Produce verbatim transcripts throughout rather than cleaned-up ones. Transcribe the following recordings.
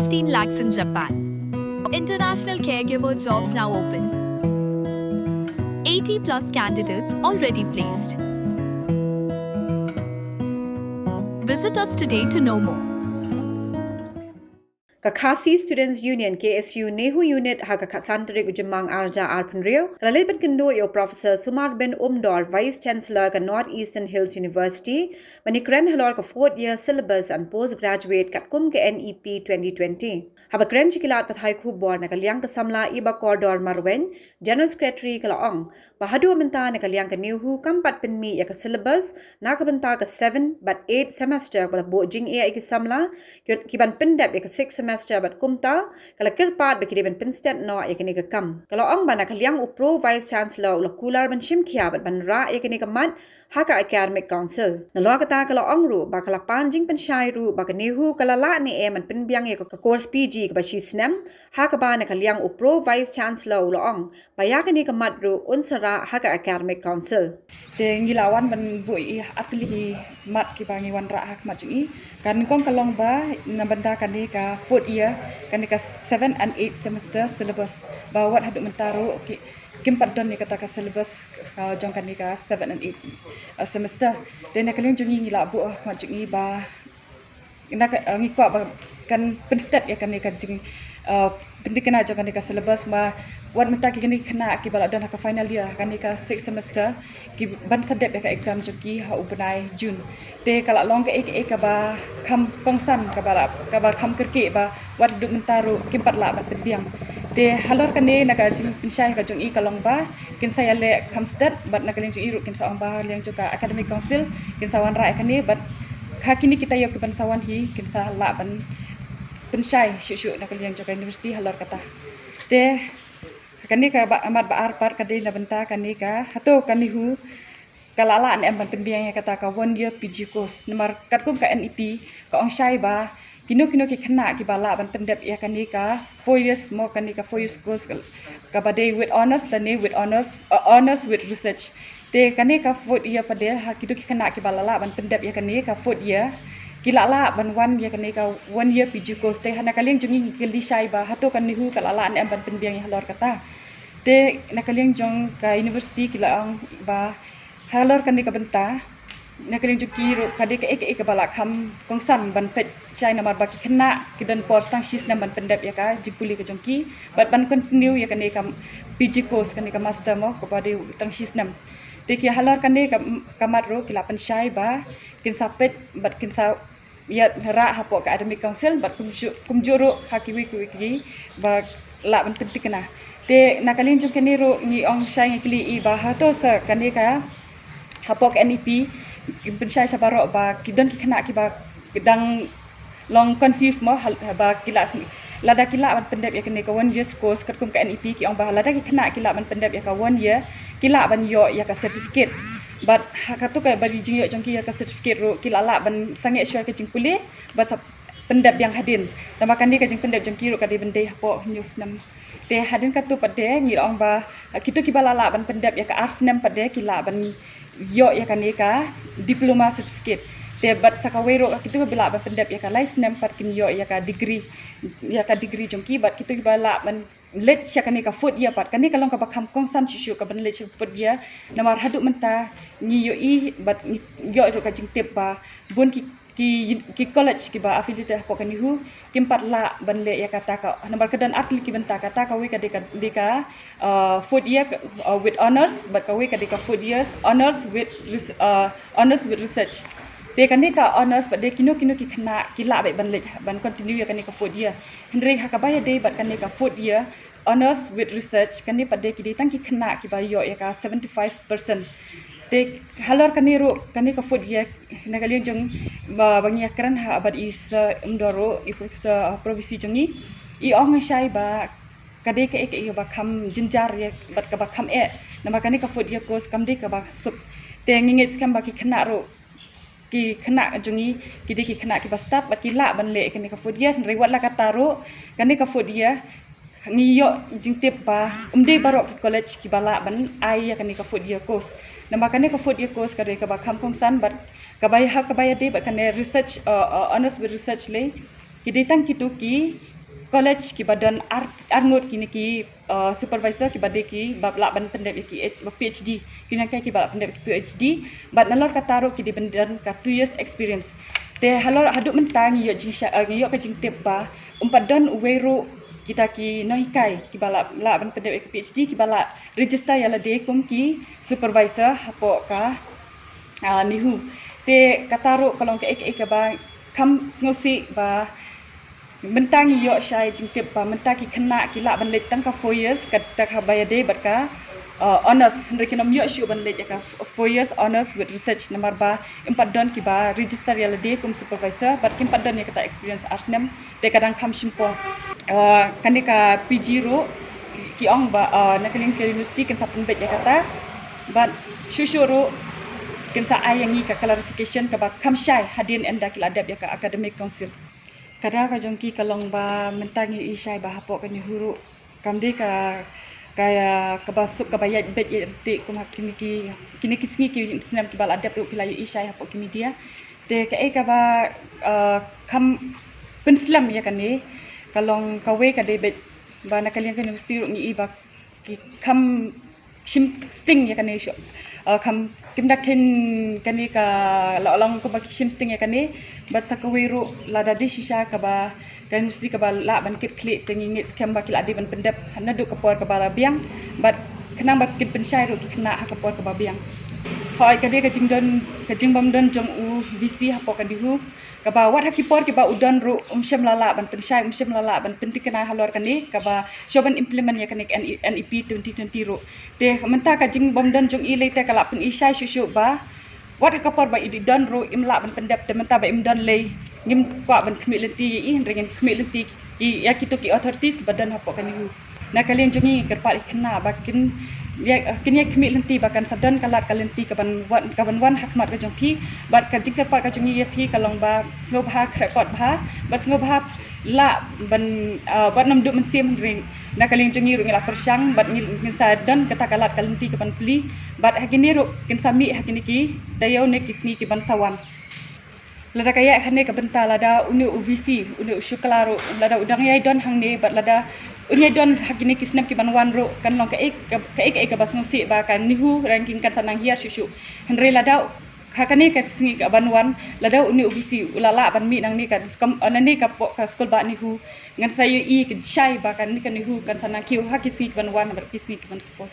fifteen lakhs in Japan. International caregiver jobs now open. eighty plus candidates already placed. Visit us today to know more. Ka Khasi Students Union, K S U, NEHU Unit ha ka khatsan tarik u Jymmang arhajar arphew hynriew ka la leit pynkynduh ïa u Professor Sumarbin Umdor, Vice Chancellor ka North Eastern Hills University, ban ïakren halor ka fourth year syllabus and postgraduate katkum ka N E P twenty twenty. Haba kren sha ki lad pathai khubor na ka liang ka samla Ibakordor Marwein, General Secretary, ka la ong ba haduh mynta na ka liang ka NEHU kam pat pynmih ïa ka syllabus na ka bynta ka seven bad eight semester, ba la buh jingeh ïa ki samla ki, ki ban pyndep ïa ka six semester bad kumta ka la kyrpad ba ki dei ban pynstet noh ïa kane ka kam. Ka la ong ba na ka liang u Pro Vice Chancellor u la kular ban shim khia bad ban rah ïa kane ka mat ha ka Academic Council. Nalor kata ka la ong ruh ba ka la pan jingpynshai ruh ba ka NEHU ka la lah ne em ban pynbiang ïa ka course P G kaba shi snem, ha kaba na ka liang u Pro Vice Chancellor u la ong ba ïa kane ka mat ruh un sa rah ha ka Academic Council. Te ngi la wan ban buh ïa artylli ki mat kiba ngi wanrah ha khmat jong i. Ka nyngkong ka long ba na bynta kane ka fourth year, kane ka seven and eight semester syllabus, ba wat haduh mynta ruh ki, kim pat don ïa kata ka syllabus, uh, jong kane ka seven and eight, uh, semester. Te na ka liang jong ngi ngi la buh ha khmat jong i ba na ka, uh, ngi kwah ba kan pynstet ïa kane ka jing, uh, pynthikna jong kane ka syllabus, ba wat mynta ki kine ki khynnah kiba la don ha ka final year ha kane ka sixth semester ki ban sa dep ïa ka exam jong ki ha u bnai June. Te ka la long kaei kaei kaba kham kongsan, kaba la, kaba kham kyrkieh ba wat haduh mynta ruh kim pat lah ban pynbiang. Te halor kane na ka jingpynshai ka jong i ka long ba kin sa ïaleh kham stet, bad na ka liang jong i ruh kin sa ong ba ha liang jong ka Academic Council kin sa wanrah ïa kane, bad ha kine ki taïew ki ban sa wan hi kin sa lah ban pynshai shuh shuh na ka liang jong ka university halor kata. Te kane ka ba, mat ba ar pat ka dei na bynta kane ka, hato ka NEHU ka la lah ne em ban pynbiang ïa kata ka one year P G course. Namar katkum ka N E P ka ong shai ba kino kino ki khynnah kiba lah ban pyndep ïa kane ka four years mo, kane ka four years course ka, kaba dei with honors lane with honors, uh, honors with research. Te kane ka fourth year pat de ha kito ki khynnah kiba la lah ban pyndep ïa kane ka fourth year ki la lah ban wan ïa kane ka one year P G course. Te ha na ka liang jong ngi ngi kylli shai ba hato ka NEHU ka la lah ne em ban pynbiang ïa halor kata. Te na ka liang jong ka university ki la ong ba halor kane ka bynta na ka liang jong ki ruh ka dei kaei kaei kaba la kham kongsan ban peit shai, namar ba ki khynnah ki don por tang shi snem ban pyndep ïa ka jingpule ka jong ki bad ban continue ïa kane ka P G course, kane ka master mo, kaba dei tang shi snem. Te ki halor kane ka, ka mat ruh ki la pynshai ba kin sa peit bad kin sa ïa rah hapoh ka Academic Council bad kumjuh, kumjuh ruh ha kiwei kiwei ki ba lah ban pynthikna. Te na ka liang jong kane ruh ngi ong shai, ngi kylli i ba hato sa kane ka hapoh ka N E P pynshai sha baroh ba ki don ki khynnah kiba dang long confused mo, hal-, ba ki lah sni-, lada ki lah ban pyndep ïa kane ka one year course katkum ka N E P ki ong ba lada ki khynnah ki lah ban pyndep ïa ka one year ki lah ban ïoh ïa ka certificate. Bad ha kato kaba dei jingïoh jong ki ïa ka certificate ruh ki la lah ban sangeh shuwa ka jingpule bad sa pyndep biang hadien. Tangba kane ka jingpyndep jong ki ruh ka dei ban dei hapoh hynñiew snem. Te hadien kato pat de ngi ong ba kito kiba la lah ban pyndep ïa ka ar snem pat de ki lah ban ïoh ïa kane ka diploma certificate. Te bad sa kawei ruh kito kiba lah ban pyndep ïa ka lai snem pat kin ïoh ïa ka degree, ïa ka degree jong ki. Bad kito kiba lah ban leit sha kane ka fourth year pat, kane ka long kaba kham kongsan shuh shuh kaban leit sha fourth year. Namar haduh mynta ngi ïohi bad ngi ïoh ruh ka jingtip ba bun ki, ki, ki college kiba affiliated hapoh ka NEHU kim pat lah ban leh ïa kata ka, namar ka don artylli ki bynta, kata kawei ka dei ka, dei ka, uh, fourth year ka, uh, with honors, bad kawei ka dei ka fourth years honors with res-, uh, honors with research. Te kane ka honors bad de kino kino ki khynnah ki lah beit ban leit ban continue ïa kane ka fourth year. Hynrei ha kaba ïadei bad kane ka fourth year honors with research, kane pat de ki dei tang ki khynnah kiba ïoh ïa ka seventy five percent. Te halor kane ruh, kane ka fourth year, na ka liang jong ba, ba ngi ïakren ha bad i Sir Umdor ruh, i Professor, uh, Prof V C jong ngi, i ong shai ba ka dei kaei kaei ba kham jynjar ïa bad kaba kham eh. Namar kane ka fourth year course kam dei kaba suk. Te ngi ngeit skhem ba ki khynnah ruh, ki khynnah jong ngi ki dei ki khynnah kiba stad bad ki lah ban leh kane ka fourth year. Hynrei wat la katta ruh, kane ka fourth year ngi ïoh jingtip ba ym dei baroh ki college kiba lah ban ai ïa kane ka fourth year course. Namar kane ka fourth year course ka dei kaba kham kongsan bad kaba ïa, ha kaba ïadei bad kane research, uh, uh, honors with research lei, ki dei tang kito ki college kiba don ar, arngut kine ki uh, supervisor kiba dei kiba lah ban pyndep ïa ki H, ba PhD, ki nangkei kiba lah pyndep ïa ki PhD. Bad nalor kata ruh ki dei ban don ka two years experience. Te halor haduh mynta ngi ïoh jingshai, uh, ngi ïoh ka jingtip ba um pat don uwei ruh kita ki nonghikai kiba lah, lah ban pyndep ïa ki PhD kiba lah register ïa lade kum ki supervisor hapoh ka uh, NEHU. Te kata ruh ka long kaei kaei kaba kham sngewsih ba mynta ngi ïoh shai jingtip ba mynta ki khynnah ki lah ban leit tang ka four years, kata kaba ïadei bad ka uh, honors, hynrei kin ym ïoh shuh ban leit ïa ka four years honors with research namar ba ym pat don kiba register ïa lade kum supervisor bad kim pat don ïa kata experience ar snem. Te ka dang kham shim por. Uh, kane ka PG ruh ki ong ba uh, na ka liang ka university kin sa pynbeit ïa kata. Bad shuh shuh ruh kin sa ai ïa ngi ka clarification kaba kham shai hadien ynda ki la dep ïa ka academic council. Ka daw ka jong ki ka long ba mynta ngi ïohi shai ba hapoh ka NEHU ruh kam dei ka, ka, kaba suk kaba ïaid beit ïaid ryntih kum ha kine ki, kine ki sngi ki snem kiba la dep ruh phi la ïohi shai hapoh ki media. Te kaei kaba uh, kham pynslem ïa kane ka long kawei ka dei beit ba na ka liang ka university ruh ngi i ba ki kham shim sting ïa kane shuh. Uh, kham kim da khein kane ka la long kaba ki shim sting ïa kane. Bad sa kawei ruh lada dei shisha kaba ka university kaba lah ban kit khlieh te ngi ngeit skhem ba ki la dei ban pyndep naduh ka por kaba la biang bad khnang ba kin pynshai ruh ki khynnah ha ka por kaba biang. Hooid ka dei ka jingdon, ka jingbym don jong u VC hapoh ka NEHU kaba wat ha ki por kiba u don ruh um shym la lah ban pynshai, um shym la lah ban pynthikna halor kane kaba shuwa ban implement ïa kane ka NEP twenty twenty ruh. Te mynta ka jingbym don jong i lei te ka la pyni shai shuh shuh ba wat ha ka por ba i dei don ruh im lah ban pyndep, te mynta ba im don lei ngim kwah ban khmih lynti ïa i, hynrei ngin khmih lynti ïa kito ki authorities kiba don hapoh ka NEHU. Na ka liang jong ngi kyrpad ïa ki khynnah ba kin ïa, kin ïa khmih lynti ba kan sa don ka lad ka lynti kaban wan, kaban wan ha khmat ka jong phi. Bad ka jingkyrpad ka jong ngi ïa phi ka long ba sngewbha khreh kot bha, ba sngewbha lah ban, uh, wat nym duh mynsiem, hynrei na ka liang jong ngi ruh ngi la pyrshang bad ngin, ngin sa don kata ka lad ka lynti kaban plie. Bad ha kine ruh kin sa mih ha kine ki taïew ne ki sngi kiban sa wan. Lada ka ïaid ha kane ka bynta, lada une u VC, une u Shukla ruh, lada u dang ïai don hangne bad lada un ïai don ha kine ki snem kiban wan ruh, kan long kaei ka, kaei kaei kaba sngewsih ba ka NEHU ranking kan sa nang hiar shuh shuh. Hynrei lada ha kane ka sngi kaban wan, lada une u VC u la lah ban mih nangne ka skul, nangne ka poh ka skul bah NEHU, ngan sa ïohi shai ba kane ka NEHU kan sa nang kiew ha ki sngi kiban wan bad ki sngi kiban sa poi.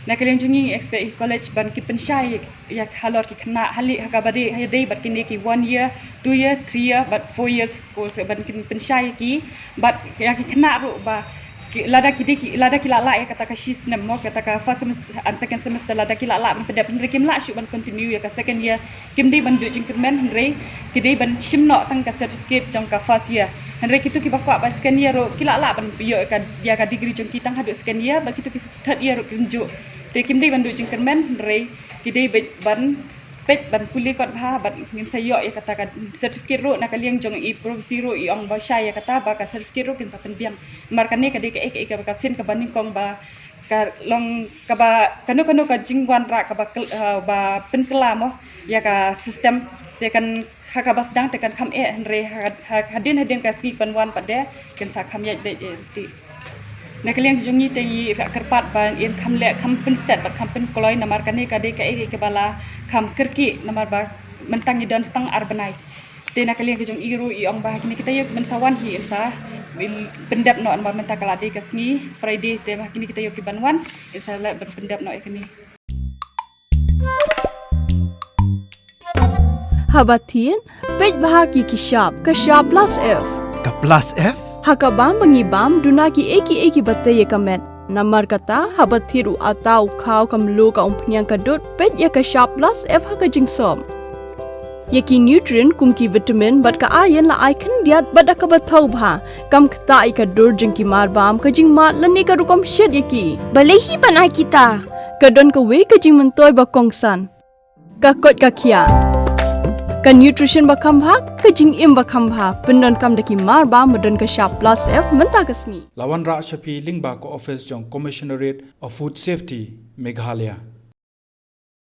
Na ka liang jong ngi expect ïa ki college ban kin pynshai ïa halor ki khynnah, ha lieh ha kaba dei, ha dei bad kine ki one year, two year, three year bad four years course, ban kin pynshai ïa ki. Bad ïa ki khynnah ruh ba ki, lada ki dei ki, lada ki la lah ïa kata ka shi snem mo, kata ka first semester and second semester, lada ki la lah ban pyndep, hynrei kim lah shuh ban continue ïa ka second year, kim dei ban duh jingkyrmen, hynrei ki dei ban shim noh tang ka certificate jong ka first year. Hynrei kito kiba kwah ba second year ruh ki la lah ban ïoh ïa ka, ïa ka degree jong ki tang haduh second year, bad kito ki third year ruh kumjuh. Te kim dei ban duh jingkyrmen, hynrei ki dei beit ban peit ban pule kot bha bad ngin sa ïoh ïa kata ka certificate ruh. Na ka liang jong i province ruh i ong ba shai ïa kata ba ka certificate ruh kin sa pynbiang. Namar kane ka dei kaei kaei kaba ka sien kaba nyngkong ba ka long kaba kano kano ka jingwanrah kaba kel-, uh, ba pynkylla mo ïa ka system. Te kan ha kaba sdang te kan kham eh, hynrei ha, ha, hadien hadien ka sngi ban wan pat de kin sa kham ïaid beit ïaid ryntih. Na ka liang jong ngi te ngi kyrpad ban ïeng kham leh kham pynstet bad kham pynkloi, namar kane ka dei kaei kaei kaba la kham kyrkieh, namar ba mynta ngi don tang ar bnai. Te na ka liang ka jong i ruh i ong ba ha kine ki taïew kiban sa wan hi in sa pyndep noh, namar mynta ka la dei ka sngi Friday, te ha kine ki taïew kiban wan in sa leh ban pyndep noh ïa kane. Haba thied, peit bha ki ki shap, ka shap plus F. Ka plus F? Ha ka bam ba ngi bam, duna kiei kiei kiba tei ïa ka met. Namar kata, haba thied u atta u khaw, ka mluh, ka umphniang, ka dud, peit ïa ka shap plus F ha ka jingsop. Ïa ki nutrient kum ki vitamin bad ka iron la ai khyndiat bad da kaba thaw bha. Kam ktah ïa ka dur jong ki marbam, ka jingmad lane ka rukom shet ïa ki. Balei hi ban ai kita? Ka don kawei ka jingmyntoi ba kongsan. Ka koit ka khiah. Ka nutrition ba kham bha, ka jingim ba kham bha. Pyndonkam da ki marbam ba don ka shap plus F mynta ka sngi. La wanrah sha phi lyngba ka office jong Commissionerate of Food Safety, Meghalaya.